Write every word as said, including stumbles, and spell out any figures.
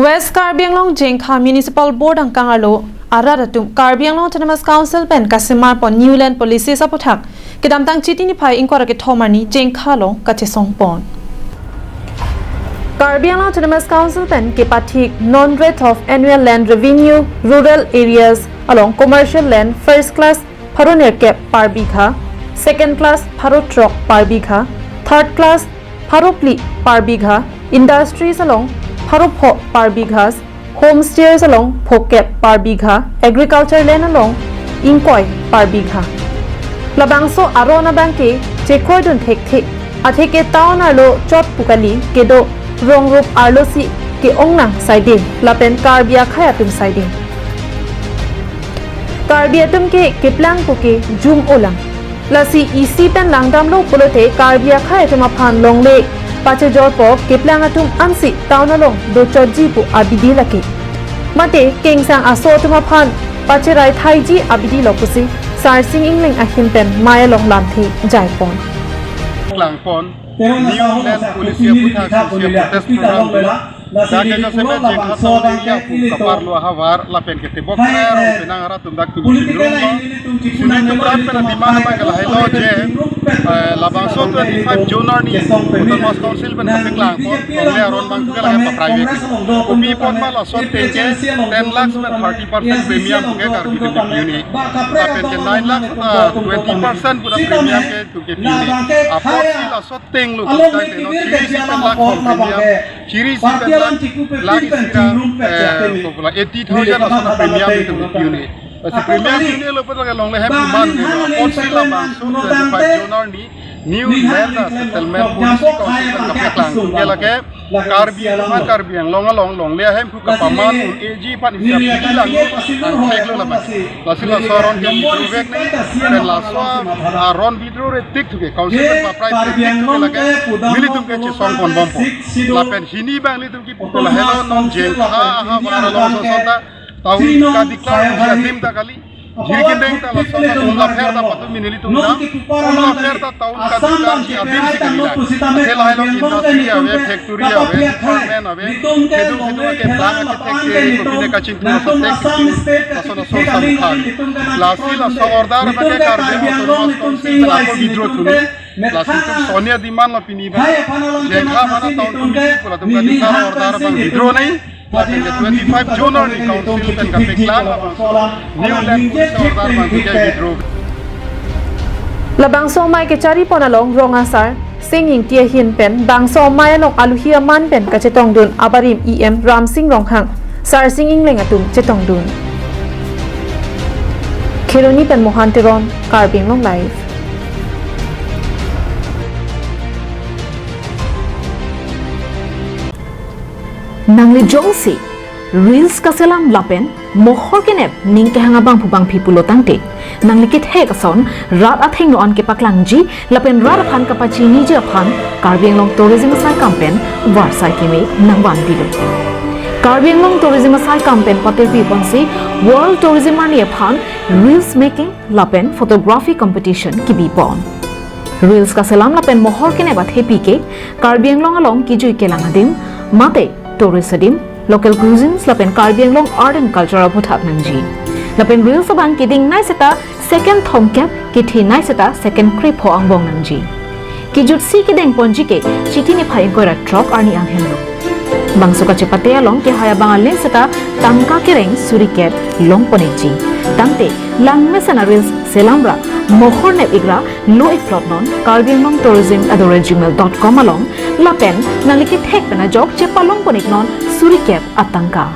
West Karbi Anglong Jengkha Municipal Board angkang arlo arat atum Karbi Anglong Autonomous Council pen kasemar pon New Land Policies aputhak kedamtang Chiti niphai ingkoi ra kethom arni Jengkha along kachesong pon. Karbi Anglong Autonomous Council pen kepathik non-rate of annual land revenue, rural areas along commercial land first class pharo nerkep per bigha, second class pharo throk per bigha, third class pharo phli per bigha, industries along pharo pho per bigha, homestays along phokep per bigha, agriculture land along ingkoi per bigha. Labangso aron abangke chekoidun thekthe, atheke town arlo chot pu kali, kedo rong rup arlo si ke-ong nang saide, lapen Karbi akhei atum saide. Karbi atum ke keplang pu ke jum olang. Lasi isi pen langdamlo pulote Karbi akhei atum aphan longle pachejorpo, keplang atum ansi town along dochotji pu abidi lake. Mate kengsang aso atum aphan pacherai thaiji abidi lo pusi Sarsing Engleng ahin pen mei along lamthe jaipon. Langpon, New Land Policy aputhak sisi protest program. Dak ke jasemet Jengkha town area pu kaparlo ahavar lapen ke tebok kre rong penang arat atum dak tum chingrum lo. Suni atum rat pen demand abang ke lahelo je, eh, labangso twenty-five June arni Autonomous Council pen kapeklangpon longle aron abang ke lake paprai vek. Kopipon ma laso ateng ke ten lakhs pen thirty percent premium ke Karbi atum ke pi un-e. Lapen ke nine lakhs ta twenty percent pu ta premium ke atum ke pi un-e. Apotsi laso ateng lo kung tai te non chiri isi pen lakh kong premium, chiri isi pen lakh, lakh isi ra, eh, kopula eighty thousand laso premium itum ke pi un-e. Lasi premium pi un-e lo pen lake longle hem pu man ke lo. Apotsi labangso twenty-five June arni New Land Settlement Policy Council pen kapeklang ke lake Karbi atum aphan Karbi Anglong along longle ahem pu kapaman un-eji aphan isi aphi lang, nangthek lo labang. Lasi laso aron ke withdraw vek nang, pen laso aron withdraw re tik thu ke council pen paprai tik thu ke lake nelitum ke chesong ponbompo. Lapen hini abang nelitum kipu ke lahelo, non Jengkha ahavar along ason ta town ka-declare adim ta kali. Jirikindeng ta laso ta umlapher ta patumi nelitum dam. Umlapher ta town ka-declare adim si kali lang. Ase lahelo industry ave, factory ave, apartment ave, kedung kedung akeplang akethek ke kopine kachingthur aso thek ke laso laso samkhang. Lasi laso order abang ke Karbi Autonomous Council pen ako withdraw thu un-e. Lasi itum soni ademand lo pini abang. Jengkha aphan town committee pu latum ka-declare order abang withdraw nang. Lapen ke twenty-five June arni council pen kapeklang labangso New Land Policy order abang ke withdraw. Labangso amei kecharipon along rong asar Sing Ingti ahin pen bangso amei along aluhi aman pen kachetongdun abarim E M Ramsing Ronghang, Sarsing Engleng atum chetongdun. Kheroni pen Mohan Teron, Karbi Anglong Live. Nangli jongsi reels kaselam lapen mohor kenep ning kehang abangphu bangphi pulo tangte, nangli kethek ason rat athengno an kepaklangji lapen rat aphan kapachiniji aphan Karbi Anglong Tourism asaikam pen varsai keme nangvanpilo. Karbi Anglong Tourism asaikam pen patirpi ponsi World Tourism arni aphan reels making lapen photography competition kibipon. Reels kaselam lapen mohor kenep athepi ke Karbi Anglong along kijui kelang adim, mate tourist adim, local cuisines lapen Karbi Anglong art and culture aputhak nangji. Lapen reels abang keding nei seta second thomkep, kethe nei seta second krepho angbong nangji. Kejutsi kedengponji ke Chiti niphai ingkoi ra throk arni anghenlo. Bangso kachepate along kehai abang alen seta tangka kereng suri kep longpon-ikji. Tangte langmesen a-reels selam ra mohor nep-ik ra lo-ik plot non Karbi Anglong Tourism at the rate gmail dot com along lapen nangli kethek pen ajok chepalongpon-ik non suri kep atangka.